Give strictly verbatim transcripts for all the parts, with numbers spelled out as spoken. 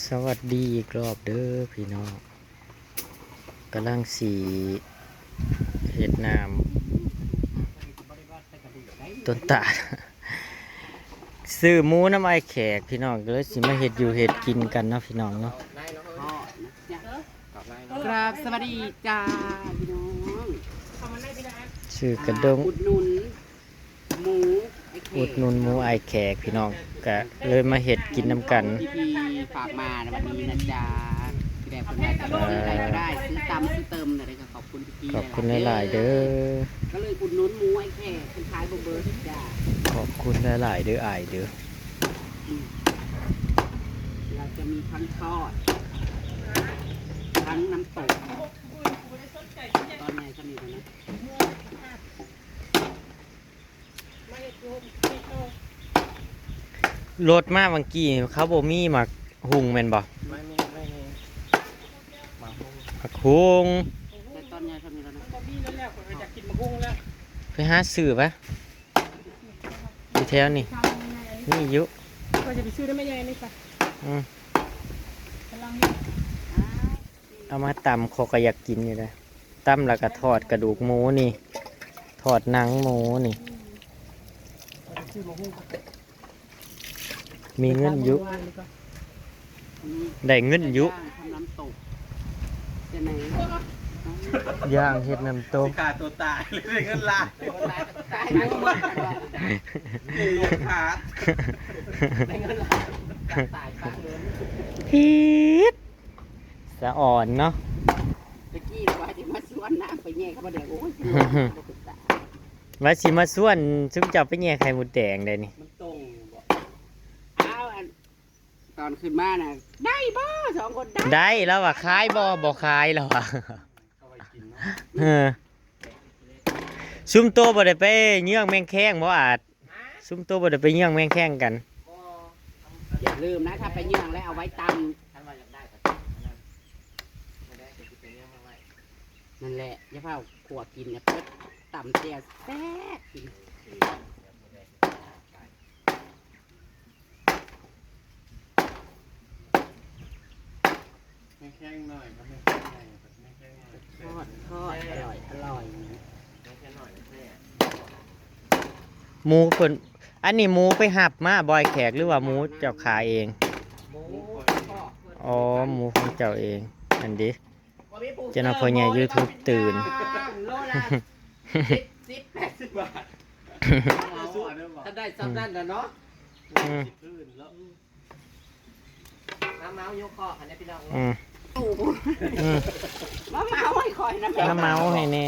สวัสดีอีกรอบเด้อพี่น้อง กำลังสิเฮ็ดน้ำต้นตาล ซื้อหมูนำอ้ายแขกพี่น้อง ก็เลยสิมาเฮ็ดอยู่เฮ็ดกินกันเนาะพี่น้องเนาะ กราบสวัสดีจ้าพี่น้อง ซื้อกระดง อุดหนุนหมูไอ้แขก อุดหนุนหมูอ้ายแขกพี่น้อง ก็เลยมาเฮ็ดกินนำกัน ที่พี่ฝากมาในวันนี้นะจ๊ะที่แรกคนว่าจะซื้ออะไรก็ได้ซื้อตำซื้อเติมอะไรก็ขอบคุณพี่ๆ ขอบคุณหลายๆเด้อ ก็เลยอุดหนุนหมูไอ้แขกเป็นขายบ่เบิดจ้า ขอบคุณหลายๆเด้ออ้ายเด้อ เราจะมีทั้งทอดทั้งน้ำตกตอนไหนก็มีนะ รถมาเมื่อกี้เขาบ่มีหมากหุงแม่นบ่ ไม่มีไม่มีหมากฮุ่ง หมากหุง แต่ตอนนี้ก็มีแล้วนะ ไปหาซื้อปะอยู่แถวนี่นี่อยู่ ก็จะไปซื้อได้ไม่ใหญ่นี่ปะ อืม กำลังอยู่ เอามาตำเขาก็อยากกินอยู่เลยตำแล้วก็ทอดกระดูกหมูนี่ ทอดหนังหมูนี่ มีเงินอยู่ ได้เงินอยู่ ทำน้ำตกใช่ไหม ย่างเฮ็ดน้ำตก สิฆ่าตัวตายเลยได้เงินล้าน ตายหมูหมด นี่ยังขาด ได้เงินล้านตายปะเงิน ผิดสะอ่อนเนาะ ตะกี้ว่าจะมาชวนนางไปแย่เขาบ่ได้โอ้ย ว่าสิมาชวนซุมเจ้าไปแย่ไข่มดแดงได้นี่ มันตรงบ่เอาอันตอนขึ้นมาน่ะได้บ่สองคนได้ ได้แล้วว่าขายบ่บ่ขายแล้วว่าเออซุมโตบ่ได้ไปเยื่องแมงแคงบ่อาจซุมโตบ่ได้ไปเยื่องแมงแคงกัน อย่าลืมนะถ้าไปเยื่องแล้วเอาไว้ตำนั่นแหละอย่าเผาขัวกินเนี่ยเพิ่นตำเตียแซ่บกิน ไม่แข้งหน่อยครับไม่แข้งหน่อยครับไม่แข้งหน่อย ทอดทอดอร่อยอร่อย หมูเพิ่นอันนี้หมูไปหับมาบ่อ้ายแขกหรือว่าหมูเจ้าขายเอง หมู อ๋อหมูของเจ้าเองอันนี้เจ้าน้องพ่อใหญ่ยูทูบตื่น โลละสิบสิบแปดสิบบาท เอาอันนี้บอก ถ้าได้ซ้ำนั่นนะเนาะ อืม พื้นแล้ว มาเมาส์ยกคอคันนี้พี่น้อง อืมอืม มาเมาส์ให้คอยนะแม่ มาเมาให้แน่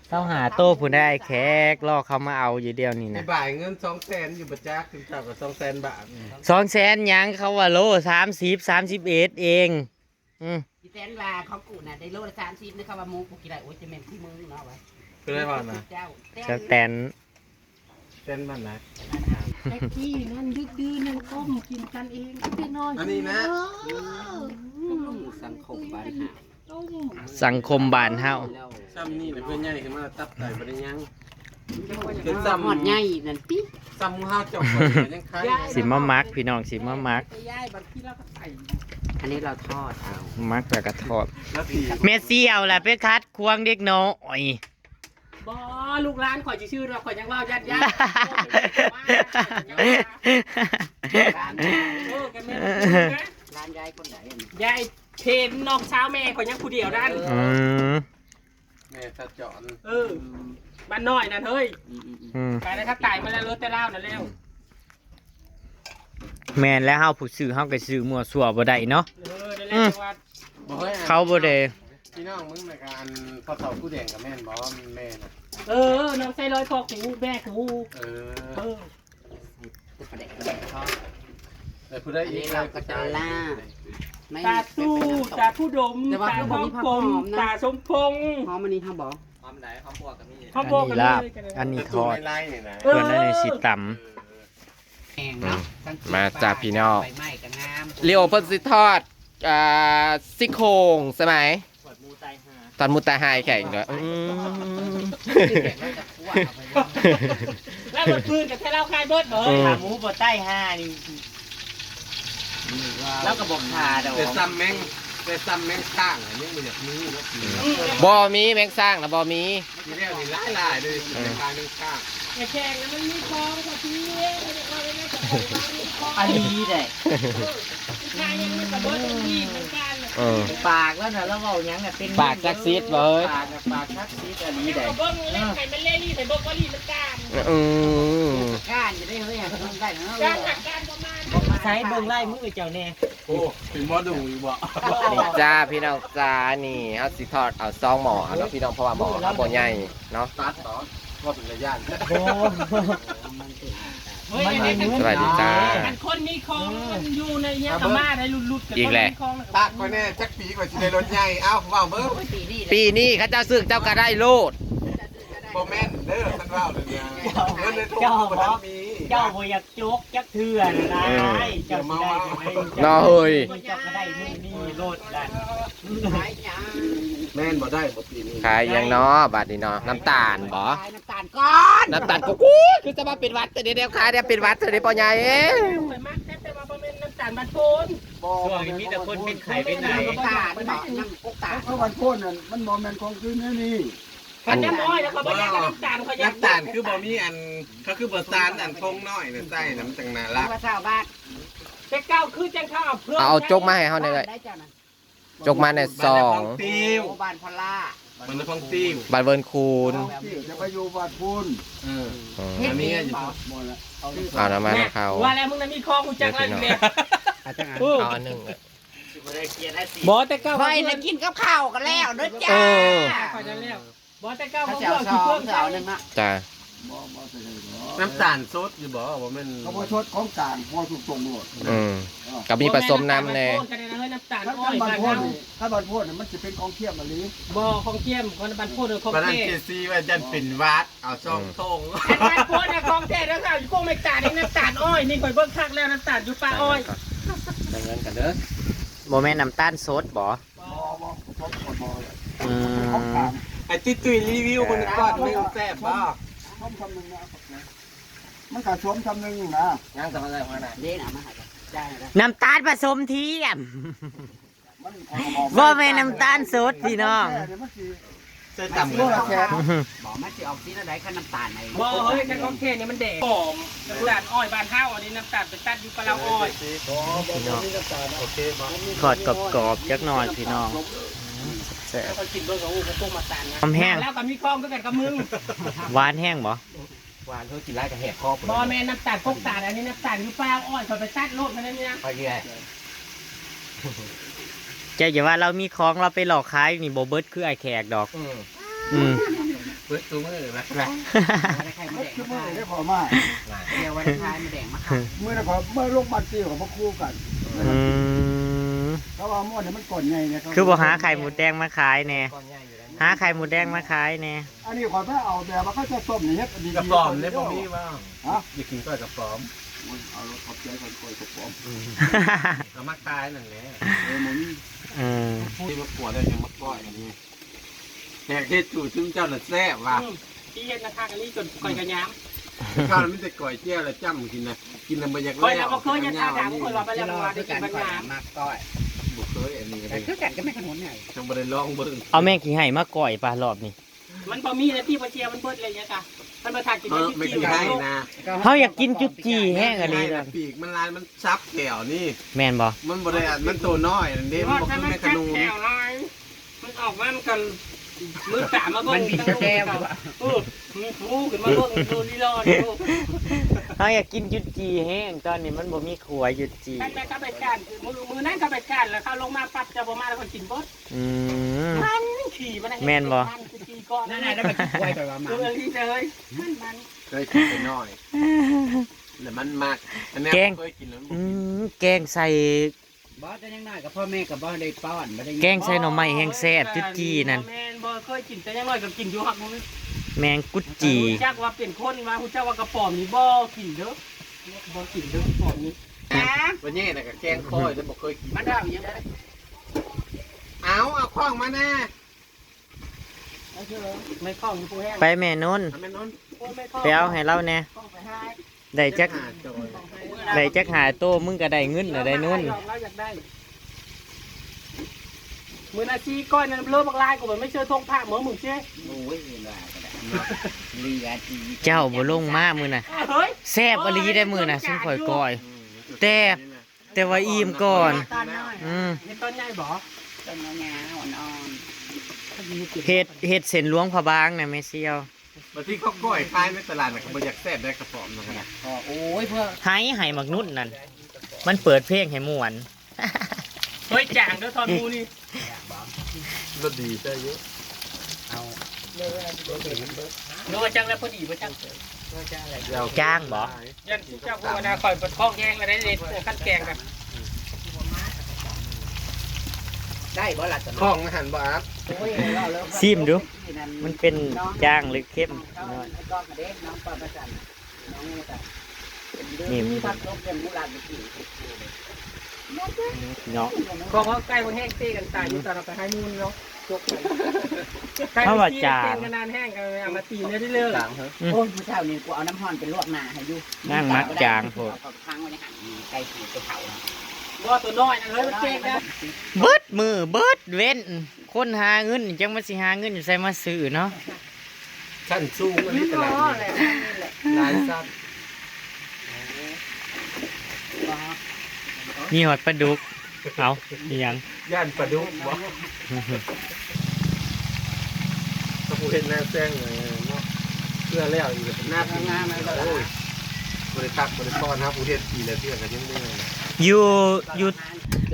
เศร้าหาโตผู้ได้แขกรอเขามาเอาอยู่เดียวนี่นะ บ่ายเงินสองแสนอยู่ประจักษ์ถึงเจ้ากับสองแสนบาท สองแสนหยังเขาว่าโลสามสิบสามสิบเอ็ดเองอืม พี่แตนว่าเขากูน่ะได้โลละสามสิบนี่เขาว่าหมูกูกินได้โอ้ยจะแม่นที่มึงเนาะวะ คือได้ว่านะ เจ้าแต ส น แตน เส้นมันนะ แจ็คกี้นั่นดึกดื่นนั่นก้มกินกันเองเด็กน้อย อันนี้นะ สังคมบ้านหา ต้ม สังคมบ้านเฮา ซ้ำนี่นะเพื่อนใหญ่ขึ้นมาตับไตบ่ได้ยัง คือซ้ำหอดใหญ่นั่นติ ซ้ำหมูเฮาเจ้าคนยังขาย สิมามักพี่น้องสิมามัก ไปย้ายบัตรที่เราก็ใส่ อันนี้เราทอดเอา มักแล้วก็ทอด แล้วตี แม่เสี่ยวแหละไปคัดควงเด็กน้อย บอลูกหลานข่อยชื่อเราข่อยยังเล่าญาติญาติ ร้าน เออกันแม่ ร้านยายคนไหน ยายเพนน้องสาวแม่ข่อยยังผู้เดียวนั่น อืม แม่ตาจอน เออบ้านน้อยนั่นเฮ้ย อืมอืมอืม อืม ตายแล้วถ้าตายมาแล้วรถแต่เล่านั่นแล้ว แม่นแล้วเฮาผู้ซื้อเฮาก็ซื้อมั่วซั่วบ่ได้เนาะ เออนั่นแหละจังหวัด บอกเฮ้ย เขาบ่ได้ พี่น้องมึงในการพอเต่าผู้แดงกับแม่นบอแม่นะ เออน้องไส้ร้อยพ่อกูแม่กู เออ เออ จะประเด็นประเด็นทอด แต่ผู้ได้ อัน อี นี้ ก เราก็จะลาบไม่ ตาสู้ตาผู้ดม แต่ว่า ตา คือ ท้อง มีผัก กลม หอมนะ ตาสมพงษ์ หอมอันนี้ค่ะบอ หอมไหนหอมบวกกับนี่ ท้อง อัน บวก นี้ กัน ลาบ เลยกันเลย อันนี้ จะ ท ตู อด ในไล่นี่นะ เออ ส่วนอันนี้สิตำ แห้งเนาะ มาจ้าพี่น้อง ใบไม้กับงาม เรียวเพิ่นสิทอดอ่าซี่โครงใช่ไหม ปวดมูตายหา ตอนหมูตายหายแข่งด้วยอืม เก็บไว้กับพวกเอาไป แล้วหมดปืนกับแค่เล่าคายเบิร์ดเบิร์ด เออ หาหมูบดใต้ห้านี่ แล้วก็บอกขาดอก แต่ซ้ำแมงแต่ซ้ำแมงสร้างอันนี้มันอยากมีเนาะปีนี้ บ่มีแมงสร้างนะบ่มี ทีแรกนี่หลายๆเลย เออ แมงสร้าง แมงสร้าง อย่าแข่งนะ มันมีคลองกว่าที่เขาเรียกว่าเป็นแม่ตะโกนมีคลอง อันนี้แหละ ทางยังมันกระเบิดมันมีเหมือนกัน เออ ปากแล้วนะ แล้วเว้าหยังน่ะ เป็น ปากจักซีดเว้ย ปากน่ะ ปากจักซีดอันนี้แหละ เบิ่งเลย ไข่มันเล่ลี่ ไข่เบิ่งก็ลี่มันกลาง อืม ก้านจะได้เฮ้ย เบิ่งได้เนาะ การหักการประมาณ ใช้เบิ่งไล่มือเจ้าแน่ โอ้ เป็นหมอดูอยู่บ่ นี่จ้าพี่น้องจ้า นี่เฮาสิทอดเอาซองหม้อเนาะพี่น้อง เพราะว่าหม้อเฮาบ่ใหญ่เนาะ ตัดต่อ ว่าเป็นระยะ โอ้ เฮ้ย มัน อันนี้ สวัสดีจ้า อันคนมีของมันอยู่ในเนี้ย เอาเบิ่ง กะมาได้หลุดๆ อีกแหละ คนมีของ ตักก็แน่ จักปีกว่าสิได้รถใหญ่ เอ้า เว้าเบิ่ง ปีนี้เขาเจ้าซื้อเจ้าก็ได้โลด บ่แม่นเด้อ คันเว้าเรื่องนี้ เงินในตู้ เจ้า บ่ บ่ทันมี เจ้าบ่อยากจกจักเทื่อนะ อืม เจ้าสิได้อยู่ไหน เนาะเฮ้ย เจ้าก็ได้มื้อนี้โลดนั่น แม่นบ่ได้บ่ปีนี้ ขายหยังเนาะบัดนี้เนาะ น้ำตาลบ่ ขายน้ำตาลก่อน น้ำตาลก็ อู้ย คือจะมาเป็นหวัดแต่เดียวขายเนี่ยเป็นหวัดแต่เดียวปอใหญ่เอ้ย ข่อยมักแต่ว่าบ่แม่นน้ำตาลบ้านโพน บ่ ช่วงนี้มีแต่คนเป็นไข้เป็นไอ น้ำตาลบ่ น้ำตาล เพราะบ้านโพนนั่นมันบ่แม่นของคือแนวนี้ คันน้ำอ้อยแล้วเขาบ่อยากได้น้ำตาล เขาอยาก น้ำตาลคือบ่มีอัน เขาคือบ่สานอันทงน้อยน่ะใส่น่ะ มันจังน่ารัก ว่าซาวบาท แต่เก่าคือจังเขาเอาเพื่อน เอา เอาจกมาให้เฮาหน่อยเลย ได้จ้ะนะ จกมาในซอง บ้านของติว โอ้ บ้านพลา บ้านของติว บ้านเวิร์นคูน ของติวจะไปอยู่บ้านพุน เออ อืม อันนี้อยู่ บ่แล้ว เอาน้ำมันของเขา ว่าแล้วมึงน่ะมีของกูจักแล้วอยู่แล้ว เอาจังอัน เอาอันหนึ่ง บ่แต่เก่า ไปน่ะกินกับข้าวกันแล้วเด้อจ้า เออ ข้อยนั่นแล้ว บ่แต่เก่า เขา บ่ เจ้า พวก สอง ขี้เพิ่ง เจ้าหนึ่งอะ จ้า บ่ บ่ใส่เลยเหรอ น้ำตาลสดอยู่บ่ บ่แม่น เขาบ่สดของกลาง บ่ถูกส่งโลด อืม เออ ก็มีผสมน้ำแน่ น้ำตาลอ้อย ถ้าบ้านโพนนี่ ถ้าบ้านโพนนี่มันสิเป็นของเทียมอีหลี บ่ ของเทียม ของบ้านโพน ของ ปานนั้น แท้ เจซีว่ายันเป็นหวัด เอาซองทง อืม อันบ้านโพนน่ะของแท้เด้อค่ะ อยู่กงเมกานี่น้ำตาลอ้อย นี่ข่อยเบิ่งคักแล้ว น้ำตาลอยู่ป่าอ้อย ได้เงินกันเด้อ บ่แม่นน้ำตาลสดบ่ บ่ บ่ บ่ บ่ บ่ เลย อืม ของกลาง ไอ้ตุ้ยตุ้ยรีวิวคนก่อน ไม่รู้แซ่บบ่ ส้มคำหนึ่งนะ มันก็ส้มคำหนึ่งนะ ยังแต่ว่าอะไรวะน่ะ นี่นะ มาหาได้นะ น้ำตาลผสมเทียม มันของหอม บ่แม่นน้ำตาลสดพี่น้อง เดี๋ยวมันสิ ใส่ตำ เมื่อแซ่บ บอกมันสิออกสีอะไร ขั้นน้ำตาลไหน บ่ เฮ้ย แต่ของแท้นี่มันแดง หอม น้ำตาลอ้อยบ้านเฮา อันนี้น้ำตาลไปตัดอยู่ปลาอ้อย บ่ บ่ บ่มีน้ำตาลนะ โอเคบ่ ทอดกรอบๆจักหน่อยพี่น้อง แซ่บ แล้วก็กินเบิ่งกับอู้กับพวกมาตาลนะ หอมแห้ง แล้วก็มีคลองคือกันกับมึง หวานแห้งบ่ หวานเธอกินหลายก็แหบคอ บ่แม่นน้ำตาลพวกตาล อันนี้น้ำตาลอยู่ปลาอ้อย เขาไปตัดโลดมาแล้วนี่นะ ไปเรื่อย เจ้าอย่าว่าเรามีของเราไปหลอกขายนี่บ่เบิดคือไอ้แขกดอก อืม อืม เบิดซุมื้อนะ บ่ได้ไข่มดแดง คือมื้อได้พอมา เดี๋ยววันไข่มดแดงมาค่ะ มื้อนั้นขอ เมื่อลงบัตรตีของพระครูกัน อืม เพราะว่าม่วนเนี่ยมันก่อนใหญ่เนี่ย คือบ่หาไข่มดแดงมาขายแน่ ก่อนใหญ่อยู่แล้ว หาไข่มดแดงมาขายแน่ อันนี้ขอถ้าเอาแบบว่าเขาจะต้มนี่เฮ็ดดีๆ กระป๋อมเนี่ยบ่มีว่า ฮะ อยากกินก้อยกระป๋อม โอ้ย เอาขอบใจก่อนก้อยกระป๋อม อืม เอามาขายนั่นแหละ เออ มัน เออ ที่มาขวดได้ยังมาก้อยอันนี้ แขกเฮ็ดสูตรซึ่งเจ้าน่ะแซ่บว่ะ อืม ที่เฮ็ดนะคะ อันนี้จนก้อยกระยาม ข้าวมันจะก้อยแจ่วแล้วจ้ำกินนะ กินแล้วบ่อยาก ก้อยแล้วบ่เคย แล้ว ข้าวดัง ข้อยว่าไปแล้ว เมื่อวานได้กินบักงาม มากก้อย บ่เคยอันนี้ก็ แต่ ได้ คือกันก็ไม่ขนุนไง ยังบ่ได้ลองเบิ่ง เอาแม่งขี้ไห่มาก้อยปะรอบนี้ มันบ่มีแล้วที่บ่เชียร์มันเบิดเลยเนี่ยค่ะ มันบ่ทันกิน เออ ไม่ ไม่ กิน กินให้นะ เฮาอยากกินจุดจี่แห้งอันนี้นะ ปีกมันลายมันซับแก้วนี่ แม่นบ่ มันบ่ได้อัน มันตัวน้อยอันนี้ มันบ่คือแม่ขนุน แก้วลาย มันออกมา มันก็มือตามมาเบิ่ง มันมีแก้ว เออ มีผู้ขึ้นมาเบิ่งดูลีลอดู เฮาอยากกินจุดจี่แห้ง ตอนนี้มันบ่มีครัวจุดจี่ แต่ก็ไปกัน มือ มือนั้นก็ไปกัน แล้วเขาลงมาปั๊บจะบ่มาแล้วก็กินเบิด อืม มันขี่มันนะ แม่นบ่ มันคือขี่ก่อน นั่นน่ะ แล้วมันขี้ควายไปว่ามัน เออ ลีเลย มัน มัน เคยกินแต่น้อย แล้วมันมาก อันเนี้ย แกง เคยกินแล้วมันบ่ อื กิน ม แกงใส่ บ่ แต่ยังน้อยกับพ่อแม่กับบ่ได้ป้อน บ่ได้ แกงใส่หน่อไม้แห้งแซ่บจุดจี่นั่น แม่นบ่ เคยกินแต่ยังน้อยก็กินอยู่หักมื้อ แมงกุดจี่ ฮู้จักว่าเป็นคน ว่าฮู้จักว่ากระป๋อมนี่บ่กินเด้อ บ่กินเด้อกระป๋อมนี่ วันนี้น่ะก็แกงคอยแล้วบ่เคยกิน มันได้เอาหยังไง เอา เอาของมาแน่ ไม่ของอยู่ผู้แห้ง ไปแม่นนท์ เอาแม่นนท์ โอ้ย ไม่ของ ไปเอาให้เราแน่ ของไปให้ ได้จัก หาจอย ได้จักห้าโต มึงก็ได้เงินแล้วได้นนท์ เราอยากได้มือนาซีก้อนนั้นเลิกบักลายกูมันไม่เชื่อทงผ้าเหมือนมึงเชื่อ โอ้ยเห็นว่าก็ได้เนาะเลียดี เจ้าบ่ลงมามื้อน่ะ เฮ้ย แซ่บอีหลีได้มื้อน่ะซุมข่อยก้อย แต่แต่ว่าอิ่มก่อน อืม เห็นต้นใหญ่บ่ ต้นยาวๆอ่อน เฮ็ดเฮ็ดเส้นหลวงพระบางน่ะแม่เสี่ยว บางทีเขาก้อยขายในตลาดน่ะก็บ่อยากแซ่บได้กระป๋อมนั่นนะ ๆก็โอ้ยเพื่อ ไห้ไห้หมากนุ่นนั่น มันเปิดเพลงให้ม่วน เฮ้ยจางเด้อทอนมูนี่ รสดีใช่เยอะ เอา เนื้อจังแล้วพอดีมาจัง ยาว จ้างบ่ ยันเจ้าพวกนาคอยปดท้องแห้งอะไรเลยขั้นแกงกัน ได้บ่ล่ะสำห ค รั ล่ บ องนะหันบ่อาบ โอ้ยเราเริ่ม ซิมดู มันเป็นจ้างหรือเข้ม น้อง เนาะ น้องก็เด้น้องปอประจันน้องนี่ก็ นี่ มีผักลบเป็นมูลาดไปกิน เนาะ ของเขาใกล้มันแห้งเต้กันตายอยู่ตอนเราไปให้มูนเนาะจกกัน ถ้าว่าจาง เต้กันนานแห้งกันเอามาตีเนื้อได้เลย จางเหรอ โอ้ยผู้เฒ่านี่กูเอาน้ำห้อนไปลวกหน้าให้อยู่ นั่งมักจางโพด เอาค้างไว้ในหันมีไก่สีตัวเฒ่า บ่ตัวน้อยนะเฮ้ยมันเต้กัน เบิดมือเบิดเว้น คนหาเงินจังมาสิหาเงินอยู่ใส่มาซื้อเนาะ ชั้นสูงอันนี้ตลาดนี่หลายชั้น มีหอดปลาดุก เอาอีหยัง ย่านปลาดุกบ่ถ้าผู้เห็นหน้าแซงเลยเนาะเพื่อแล้วอยู่หน้าปีโอ้ยบริษัทบริษัทนะผู้เห็นปีละเทื่อกันยังเมื่อย อยู่อยู่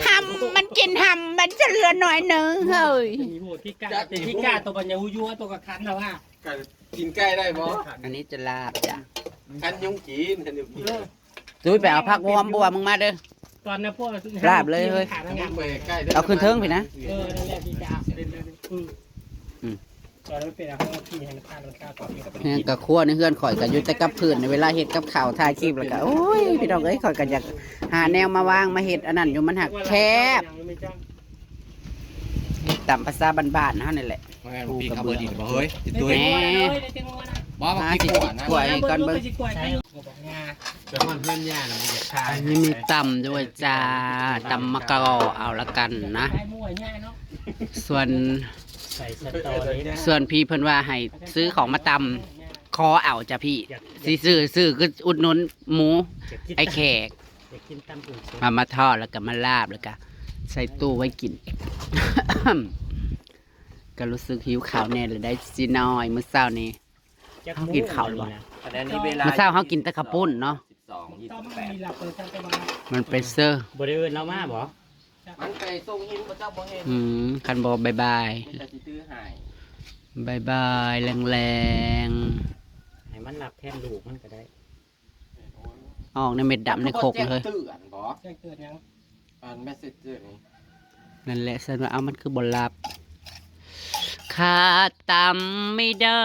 ทำมันกินทำมันจะเหลือน้อยหนึ่งเฮ้ย มีหมดที่กาแต่ที่กาตัวปัญญาอุยุตัวกับคันแล้วฮะ กันกินใกล้ได้บ่ อันนี้จะลาบจ้ะ คันยุงกินคันยุงกิน จุ้ยไปเอาผักหอมบัวมึงมาเด้อ ตอนนั้นพวก ลาบเลยเฮ้ย ไปใกล้ เอาขึ้นเทิงพี่นะ เออนั่นแหละที่กาเป็นเลยอืมตอนนั้นเป็นอะไรที่ให้มันฆ่ามันฆ่าก่อน เนี่ยกะครัวในเฮือนข่อยกะอยู่แต่กับพื้นในเวลาเฮ็ดกับข้าวถ่ายคลิปแล้วกะโอ้ยพี่น้องเอ้ยข่อยกะอยากหาแนวมาวางมาเฮ็ดอันนั้นอยู่มันหักแคบตามภาษาบ้านๆเฮานี่แหละ แม่งพี่เขาเบอร์ดีบ่เฮ้ยติดตัว แหม บ่มา หา พี่ สิ ขวดนะ กล้วยก่อนเบิ่ง แต่ว่าเพื่อนย่าน่ะมันจะคาย นี่มีตำด้วยจ้าตำมะกอกเอาละกันนะ ส่วน ใส่สตอเลย ส่วนพี่เพิ่นว่าให้ซื้อของมาตำขอเอาจ้ะพี่สิซื้อซื้อคืออุดหนุนหมูไอ้แขก อยากกินตำอื่น มามาทอดแล้วก็มาลาบแล้วก็ใส่ตู้ไว้กิน ก็รู้สึกหิวข้าวแน่เลยได้สิน้อยมื้อเช้านี้ เขากินข้าวหรือเปล่า ขณะนี้เวลา มื้อเช้าเขากินแต่ข้าวปุ้นเนาะ สิบสองยี่ ต้ สิ ม บแปด มีหลักเปิดกันไปมา มันไปเซอร์ บริเวณเรามาบ่ มันไปส่งหินพระเจ้าบ่เห็น อืมคันบอบายบาย มันจะสิตื้อหาย บายบายแรงๆ ให้มันหลับแทนลูกมันก็ได้ ออกในเม็ดดำในโคกเลย เตือนบ่ แจ้งเตือนยัง อันเมสเซจเจอร์นี่ นั่นแหละฉันว่าเอามันคือบอลลับขาดตำไม่ได้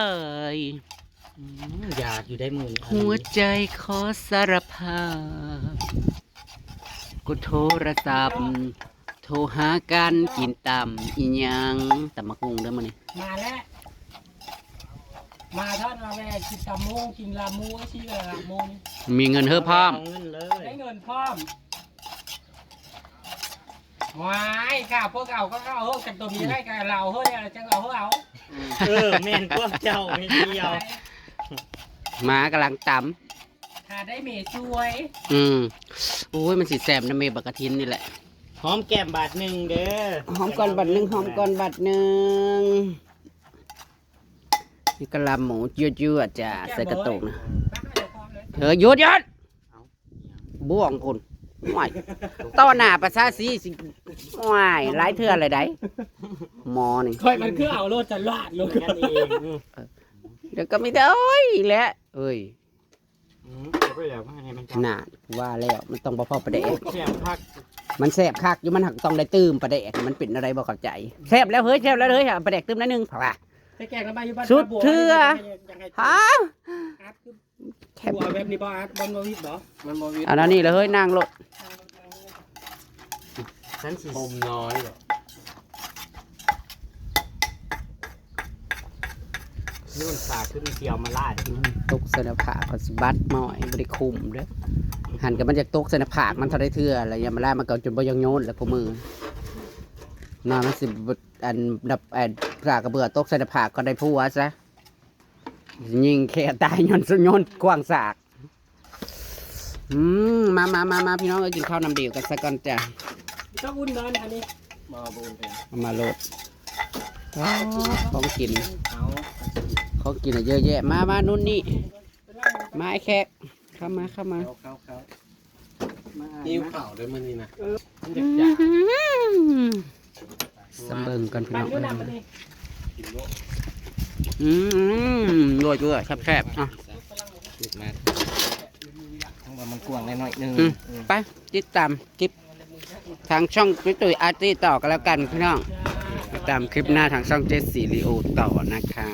อืมอยากอยู่ได้มือ หัวใจขอสารภาพ กูโทรศัพท์ โทรหากันกินตำอีหยังตำมะกุงเด้อมื้อนี้ มาแล้ว มาท่านมาแม่กินตำมงกินลาบหมูไอ้ที่ลาบหมูนี่ มีเงินเฮ้อพร้อม เอาเงินเลยได้เงินพร้อมว้ายค่ะพวกเอาก็เอาเฮ้อกันตัวมีได้กันเราเฮ้ยอะไรจังเอาเฮ้อเอา เออแม่นพวกเจ้าไม่เดียว หมากำลังตำ ถ้าได้เมย์ช่วย อืมโอ้ยมันสิแสบนะเมบักกะทินนี่แหละ หอมแก้มบาทหนึ่งเด้อ หอมก่อนบาทหนึ่งหอมก่อนบาทหนึ่งนี่กะลาหมูยั่วๆจ้ะใส่กระโตกนะเธอหยุดหยุดบ่วงคุณห่วยต่อหน้าประชาสีสิห่วยหลายเทื่อเลยได้หมอนี่ ค่อยมันคือเอาโลดจะลาดโลดกันเอง เดี๋ยวก็มีแต่โอ้ยและเอ้ย อืมเอาไปแล้วให้มัน น่าว่าแล้วมันต้องบ่พอประเดก แซ่บคัก มันแสบคักอยู่มันหักต้องได้ตื่มประเดกมันเป็นอะไรบ่เข้าใจแสบแล้วเฮ้ยแสบแล้วเฮ้ยเอาประเดกตื่มหน่อยหนึงเพราะว่า แต่แกงแล้วมาอยู่บ้าน สุดเทื่อ ยังไง ฮะ อัดคือหัวแบบนี้บ่อัดบอลมาวิดบ่ มันบ่วิด อันนั้นนี่เลยเฮ้ยนั่งโลด ฉันสิ คมน้อยเหรอ นี่มันสาขึ้นเสียวมาลาด ตกสารภาพเขาสิบัดหม้อยบ่ได้คุมเด้อ หันกับมันอยากตกใส่หน้าผากมันเท่าได้เทื่ออะไรเงี้ยมาแล้วมันก็จนบ่ยังโยนแล้วกูมือ นอนมันสิบ่อันดับอันผ้ากระเบื้อตกใส่หน้าผากก็ได้ผัวซะ ยิงแค่ตายย้อนย้อนกว้างสาก อืม มามามามาพี่น้องเอ้ยกินข้าวนำเดียวกันซะก่อนจ้ะ ต้องอุ่นนอนอันนี้ มาบุญเอง เอามาโลดอ๋อของกิน เอา ของกินอะเยอะแยะ มามานู่นนี่ มาไอ้แขก เข้ามาเข้ามา เขาเขาเขา มาอ่าน หิ้ว นะ เข่าด้วยมันนี่นะ อืมสำเบิงกันพี่น้อง ดูน้ำมันนี่ อืมโรยเกลือแซ่บๆอ่ะ ลูกมาทั้งว่ามันกว้างหน่อยๆหนึง อืมไปติดตามคลิปทางช่องตุ้ยตุ้ยอาร์ตี้ต่อกันแล้วกันพี่น้องติดตามคลิปหน้าทางช่องเจสซีรีโอต่อนะคะ